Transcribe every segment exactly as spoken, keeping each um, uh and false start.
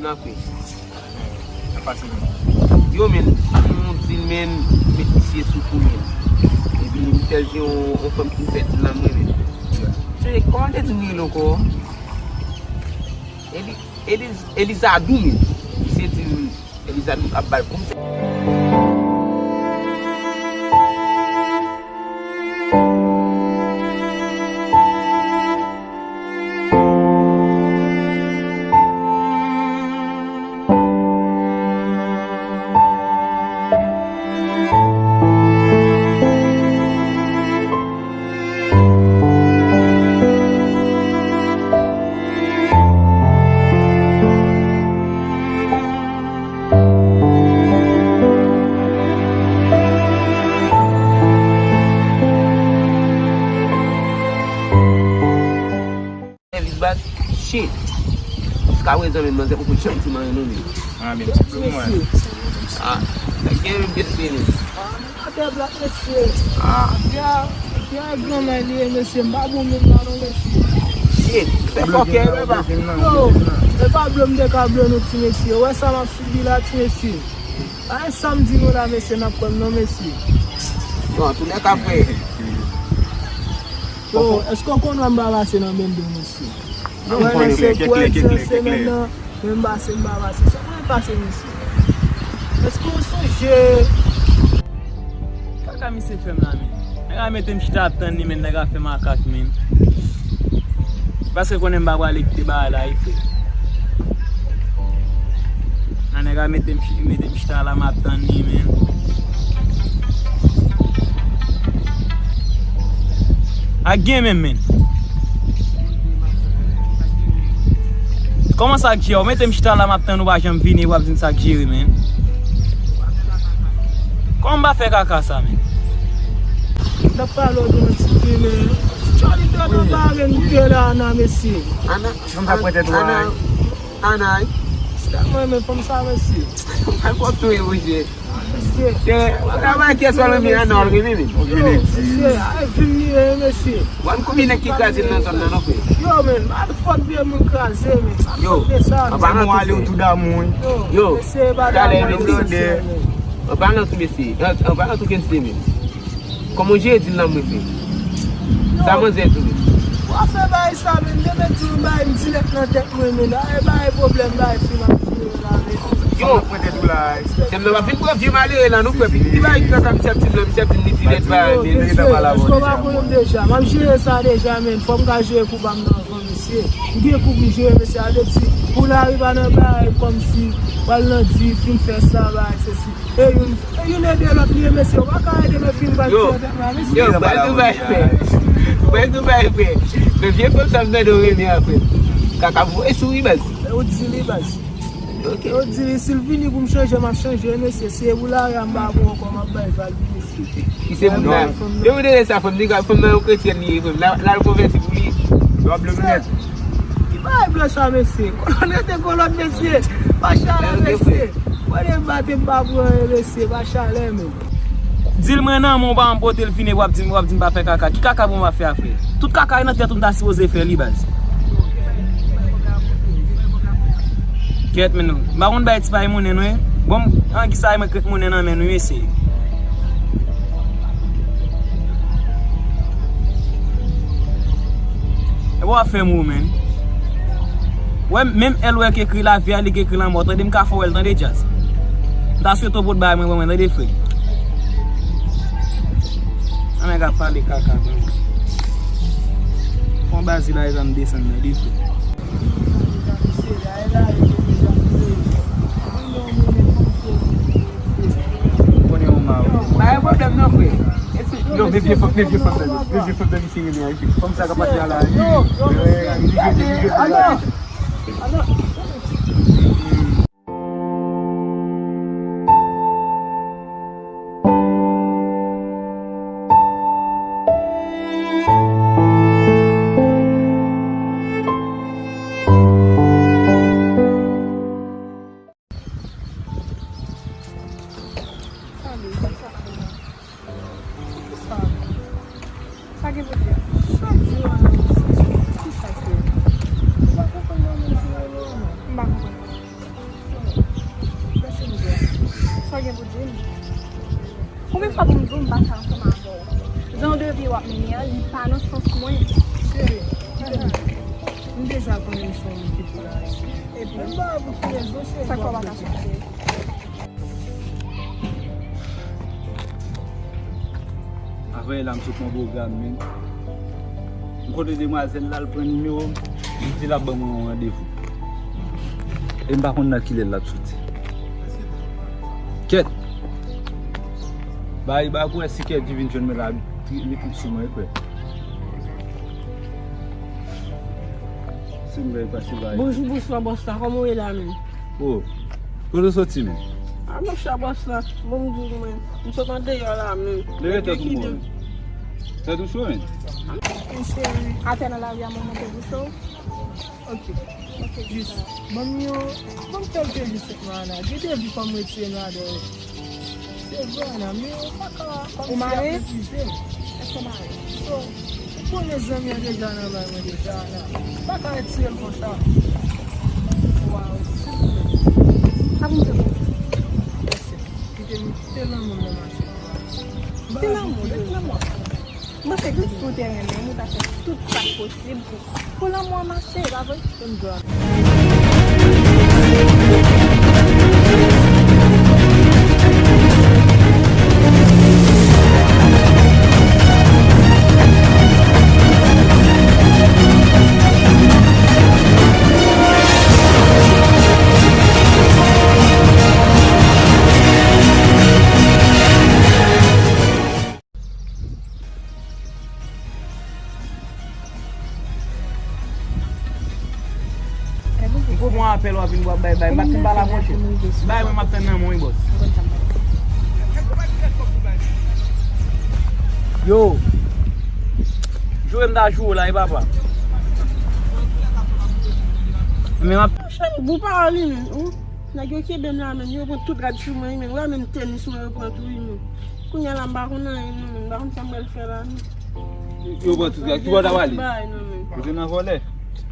Nan fè. Yo, men, si yon dil, men, met misye sou kou, men. Epi, m fè l gen yon, yon fanm ki fè dil la, mwen, men. Se, kòman te di m rele ankò? Eli-, Eliz-, Elizadou, men. Misye di m, Elizadou ap ba l konsèy. Sèvis baz, shit. Jiska prezan menm manzè poko janm ti manyen non men. Ah, men ti tou mwen. Ah, sa gen menm bèt li menm. Atè blòk mesye. Ah. Afè a, afè a granmay li ye mesye, m pa bon menm la non mesye. Shit, fè fòkè, baba. Yo, e pa blo m te ka blo nou ti mesye. Ou wè sa m ap sibi la ti mesye. Pa gen sa m di nou la mesye, n ap kwè m non mesye. Bon, antoulèka frè. Yo, èske w konn wè m pa pase nan bende mesye? Mwen lè se kwè se semèn nan, men m pase m pa pase. Sa mwen pase mesye. Èske w sonje? Kaka misye fè m la men. Nèg la mete m chita ap tann li men, nèg la fè makak men. Paske konnen m pa prale kite bagay la, e fè. Nan nèg la mete m chi-, mete m chita la, m ap tann li men. Ak gen menm men. Kòman sa k jere? Ou mete m chita la, m ap tann ou pa janm vini, w ap di m sa k jere men. Kòman m pa fè kaka sa men? N ap pale w de yon ti fi men. Ti Charlie dwe nan bare nou te la nan mesye. Ana, Fanm sa pran tèt ou a. Ana, Ana. Sèlman men fanm sa mesye. Mwen pwòp touye mouche. Mesye. Ke, ou travay kè sou lòt mi an nò, wi, wi. Yo, mesye, ay vin li ye, mesye. Wan konbyen nèg ki kraze nan zòn nan non frè. Yo men, pa fòt vye moun kraze men. Yo, an palan tou ale ou tou damou wi. Yo, talè mesye. An palan tou mesye. An palan tou mesye men. Kòman w jere dil la mwen frè? Sa manzè di menm? W ap fè bagay sa menm, demen di w bagay m dirèk nan tèt mwen menm. Ay bagay pwoblèm bagay fi m ap jere la menm. Yo, sèm nan pa fin pran vye malere la non frè. Ki bagay ki kaka misye ap di m nan, misye ap di m li dirèk bagay menm. Èske w pa konnen m deja? M ap jere sa deja menm. Fò m ka jere kou pa m nan avan mesye. M gen kou pou m jere mesye, a vle di pou lari pa nan bagay kòmsi pral nan di fin fè sa bagay sesi. E youn, e youn ede lòt li ye mesye, ou pa ka ede men fin pral tire tèt la mesye. Yo, bèl Dubai frè. Bèl Dubai frè. Men vye fanm sa m tande w renmen an frè. Kaka voye sou wi baz. E ou di li baz. Ok. E ou di li si l vini pou m chanje m ap chanje mesye, si e pou lari a m pa bon ankò m ap bay vag mesye. Ki se moun la. Depi w te wè sa fanm li, fanm nan yon kretyèn li ye frè m. L al konvèti pou li. Yo ap blo m nèt. Ki bagay blo sa mesye? Kolòn rete kolòn mesye. Pa chalè mesye. Mwen de bate m pa pran anyen mesye, pa chalè men. Dil mwen nan men w pa anpote l vini w ap di m, w ap di m pa fè kaka. Ki kaka pou m ap fè a frè? Tout kaka nan tèt ou m ta sipoze fè li baz. Kèt men nou. M pa konn bay ti bay monnen nou e. Bon, an ki sa mwen kret monnen nan men nou mesye. E w ap fè m ou men. Wè, menm L wè k ekri lavi a, li k ekri lanmò. Tande m ka fè w wè l, tande djaz. M ta swete w pot bagay mwen ban mwen, tande frè. An nèg ap pale kaka ban mwen. Pran bazi la, e zam desann nan, tande frè. Konnen yon ma ou. Pa gen pwoblèm non frè. Yo, men vye fanm, men vye fanm nan, men vye fanm nan misye rele a, epi fanm sa k ap pase a la, li, li, li, li, li, li, li, li. Salut, sa sa? Sa gen pou di a? Chak jou a nan diskusyon. Kisa k fè? Ou pa konprann nan menm si rele w non. M pa konprann. Sa w gen pou di m? Konbyen fwa pou m di w m pa ka ansanm avè w? Jan de vi w ap mennen an, li pa nan sans mwen. Cheri, kite m. M deja konnen m se yon moun ki pou la rete. Epi, men m pa wè pou ki rezon, cheri. Sa k fè w pa ka chanje? Avè la, m sot nan pwogram, men. M kontre demwazèl la, l pran nimewo m, li di l ap ban mwen yon randevou. E m pa konn nan kilè l ap soti. Kèt! Bay, bay, kwè si Kèt di vin jwenn mwen la, li, li trip sou mwen, kwè. Si m bay pase bay. Bonjou, bonswa, bòs la. Kòman w ye la menm? Oh, kote w soti menm? A, monchè, bòs la. Bon, m di w, mwen, m sot andeyò la menm. Leve tèt ou, mwen. Tèt ou cho, menm. Atè nan lari a, mwen monte bouso. Ok. Ok, jis, ban m yon, ban m kèlke jis, Mariana. Gen de vi fò m retire m ladan l. Se vre, Ana, men ou pa ka kòmsi ap meprize m. Ou mare? Èske w mare? So, ou konnen zanmi an deja nan men mwen deja, Ana. M pa ka retire l konsa. Waw, silvouplè. Sa pou m fè pou ou? Mèsi. Kite m, kite lanmou m nan mache. Kite lanmou, kite lanmou. Mwen se tout sou teren menm, ou ta fè tout sa k posib pou, pou lanmou an mache, e pa vre? M poko pran apèl w ap vin bò ap bay bay. M pa t konn pa la monchè. Bay mwen m ap tann nan mwen wi bòs. Yo. Joure m ta joure w la wi papa. Men m ap. Monchè, m gou pa li menm. Nèg yo kenbe m la menm. Yo pran tout rad sou mwen wi menm. Ou wè menm tenis mwen yo pran tou wi menm. Kounye a la, m pa konn anyen non, men m pa konn sa m pral fè la non. Yo pran tout rad, ki bò w ta prale? Ou te nan vòlè?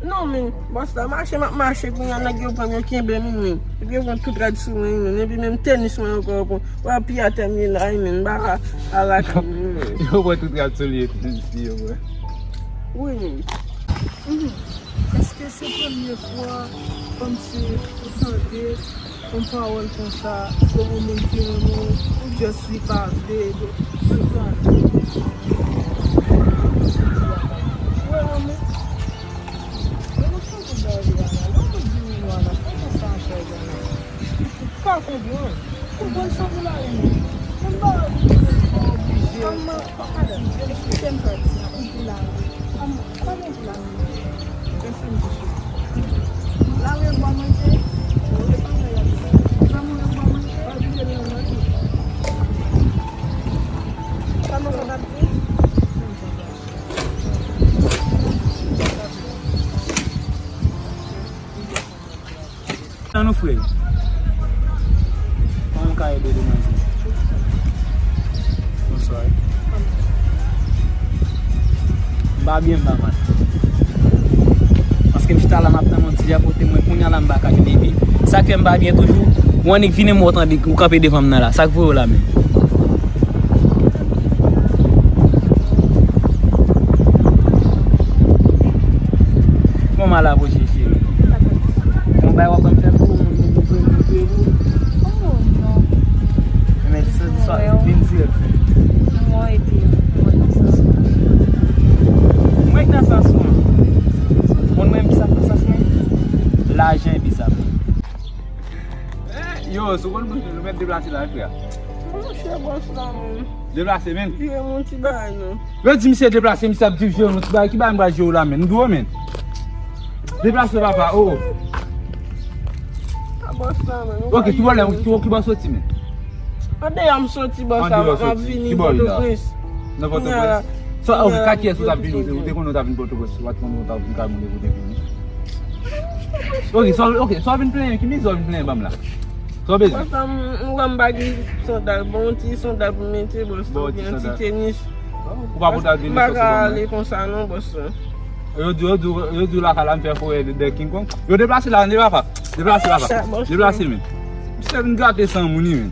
Non, men, bòs la, mache, m ap mache, kounye a, nèg yo pran m, yo kenbe m, men. Epi yo pran tout rad sou mwen, men. Epi menm tenis mwen yo pran, yo pran. W ap piye atè m ye la, men, m pa ka arake m, men. Yo pran tout rad sou li, epi yo pran. Wi, men. Mhm. Èske se premye fwa kòmsi ou tande yon pawòl konsa, se yon moun ki renmen w, ou just li pa vle, ou konprann? Ou wè, renmen? Men nou chanje bagay la, la. Lè w di renmen w la, fè konsa ankò, la. Pa konprann. Konprann sa pou la renmen. Men m pa renmen pou oblije. Kòman, madanm, eksplike m sa w di a, ou di la renmen. Kòman, kòman ou di la renmen? Kèse m di cheri. La renmen bwa manje. Ou renmen bwa manje. Sa m renmen bwa manje. Pa bliye l nan manje. Kòman sa w t ap di? Nan nou frè. Kòman m ka ede w demen? Bonswa. M pa byen, m pa mal. Paske m chita la, m ap tann yon ti lè kote mwen, kounye a la, m pa ka jwenn epi. Sa k fè m pa byen toujou, ou annik vini m wè w tande, ou kanpe devan m nan la. Sa k voye w la menm? Kòman la, poche? Cheri. Bon, bay w ap ban m fè pou ou, moun nou bezwen pou ou. Oh, non. Men sa, sa, vin dirèk. Mwen, epi, mwen nan sans ou. Mwen nan sans ou. Bon, mwen, sa nan sans mwen. Lajan epi sa. Eh, yo, sou konn nou mèt deplase la, frè. Monchè, bòs la, menm. Deplase, men. Vire m yon ti bagay, non. Yo di misye deplase, misye ap di jere yon ti bagay. Ki bagay m pral jere w la, men? M di w, men. Deplase, papa, oh. A bòs la, men. Ok, ki bò lè, ki, ki bò soti, men? Andeyò m soti, bòs la, m ap vini Pòtoprens. Nan Pòtoprens? Sa, ok, ka kiyès ou t ap vini? Ou te konnen ou t ap vini Pòtoprens? Ou pa t konnen ou t ap vin kay moun ou te vini? Ok, sa, ok, sa w vin plenyen, ki mizè w vin plenyen ban m la? Sa w bezwen? Bòs la, m, m wè m pa gen sandal, bon, yon ti sandal pou m mete, bòs la, oubyen yon ti tenis. Ou pa pote al vini. M pa ka ale konsa non, bòs la. Yo di, yo di, yo di lakay la m fè forè de, de King Kong. Yo deplase la, deplase la, papa. Deplase la, papa. Deplase, men. Misye vin gate san moun, wi, men.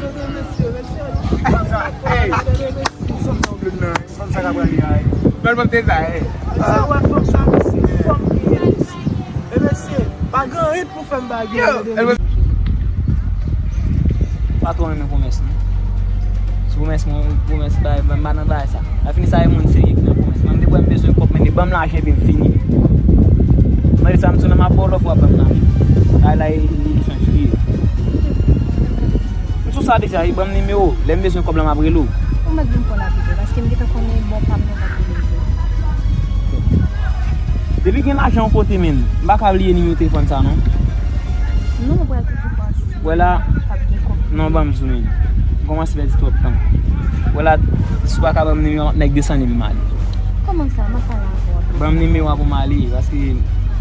Hey, fanm sa ka prale a, ey. Bèl fanm te sa, ey. Mesye, wè fanm sa, mesye, fanm li ye, mesye. E mesye, pa gen anyen pou fè m bagay. Yo, pa twò renmen pwomès, non. Sou pwomès, mwen, pwomès, bagay, m pa nan bagay sa. La fini sa, e moun serye ki nan pwomès. Mwen, m te kwè m bezwen kòb, men li ban m lajan, epi m fini. Mwen, sa, m tounen, m ap ba w lòt fwa, ban m lajan. Ay, la, e, e, e, chanj li ye. M sou sa deja, wi, ban m nimewo. Lè m bezwen kòb la, m ap rele w. Ou mèt vin pran lapide, paske m gentan konnen bò pa m nan pa konnen. Depi gen lajan yon kote, menn, m pa ka bliye nimewo telefòn sa, non. Non, ou pral toujou panse. Wè la, p ap gen kòb. Non, ban m zoom in. M kòmanse pèdi twòp tan. Wè la, si w pa ka ban m nimewo a, m ap nèk desann epi m ale. Kòman sa? M ap pale avè w. Ban m nimewo a pou m ale, paske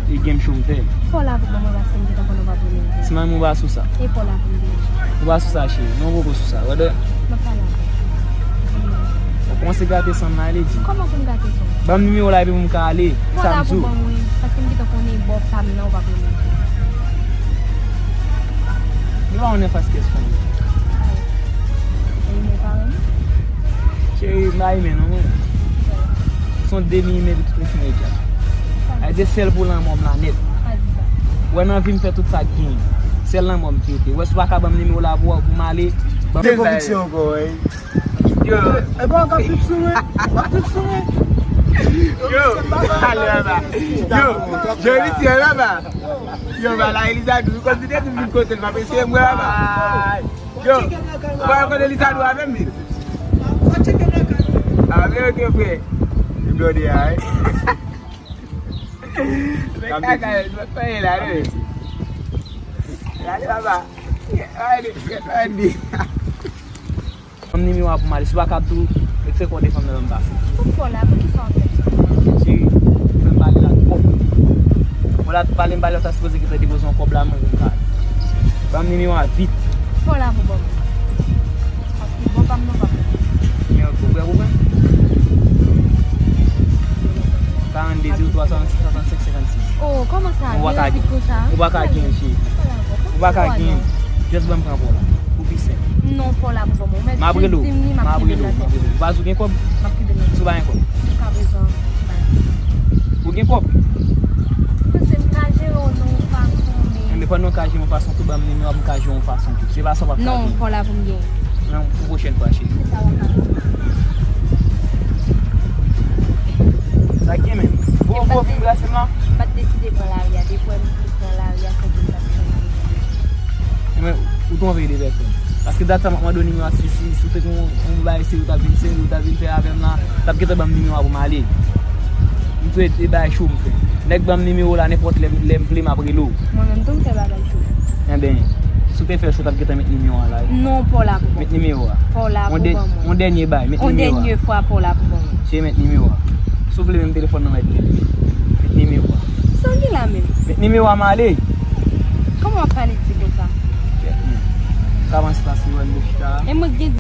e game show m fè. Fò la pou ban mwen, paske m gentan konnen w p ap renmen m. Ti manmi, ou pa sou sa. E fò la pou m vini. Ou pa sou sa, cheri. Non, ou poko sou sa. Wè de. M ap pale avè w. Ou kòmanse gate san m nan, ale di. Kòman pou m gate san w? Ban m nimewo la epi pou m ka ale. Fò la pou ban mwen, paske m gentan konnen bò pa m nan, ou p ap renmen m. Nou pa yon enfas kès fanmi. Cheri, m pa renmen non, mwen. Se yon demi imen pou tout enfimètya. Sa di sèl pou lanmò m la nèt. Sa di sa. Wè nan vi m fè tout sa k genyen. Sèl lanmò m ki rete. Wè si w pa ka ban m nimewo la pou, pou m ale. Ban m. Dekonviksyon ankò, wi. Yo. E pa w k ap viv sou mwen. W ap viv sou mwen. Yo. Ale anba. Yo. Jodi ti anba. Yo, ba la Elisa tou. Kontinye tou vin kote l, m ap eseye m wè anba. Yo. Ou pa konn Elisa tou avè m, li? Ah, men ok, frè. Li blode a, wi. Men kaka, yo, fè la, wi. Gade, papa. Gade, gade. Ban m nimewo a pou m ale. Si w pa kab tou, eksè kò de fanm nan ban m pase. Poukisa w la? Poukisa w ap fè sa? Cheri, fè m pale la twòp. Mwen la pale m pale, w ta sipoze gentan depoze yon kòb la, mwen vin pale. Ban m nimewo a vit. Fò la pou ban m. Paske bon pa m nan pa bon. Nimewo pou prè pou mwen. Karannde zewo twa swasannsis swasannsenk senkannsis. Oh, kòman sa? Ou pa ka gen. Ou pa ka gen, cheri. Ou pa ka gen. Just ban m pran pou la. Pou pi senp. Non, pa la pou mwen. M ap rele w. M ap rele w. M ap rele w. Baz, ou gen kòb? M ap kite l. Si w pa gen kòb? Ou gen kòb? Paske m ka jere w nan yon fason, men. Men pandan w ka jere yon fason, tou ban m nimewo a pou m ka jere yon fason tou. Se pa sa w p ap ka gen. Non, pa la pou m gen. Non, pou pwochèn fwa, cheri. Se sa w ap ka fè. Sa gen menm. Bon, bon, vin brase m la. M pa t deside pran lari a. Depi m pran lari a, se pou m pa t pran lari a. Men, ou twonpe de pèsòn. Paske dat sa m ap mande w nimewo a, si, si, si w te gen yon, yon bagay serye ou t ap vin serye, ou t ap vin fè avè m la, t ap gentan ban m nimewo a pou m ale. M sou de bagay cho m fè. Nèg ban m nimewo la, nenpòt lè, lè m vle, m ap rele w. Mwen menm tou, m fè bagay cho. Enben, si w te fè cho, w t ap gentan met nimewo a la, wi. Non, pa w la pou ban mwen. Met nimewo a. Pa w la pou ban mwen. Yon dènye bay, met nimewo a. Yon dènye fwa, pa w la pou ban mwen. Cheri, met nimewo a. Si w vle menm telefòn nan mwen, met nimewo a. Sa w gen la menm? Met nimewo a, m ale. Kòman w ap pale di konsa? Kèt, men. Kòman se pase wè m de chita? E mwen gen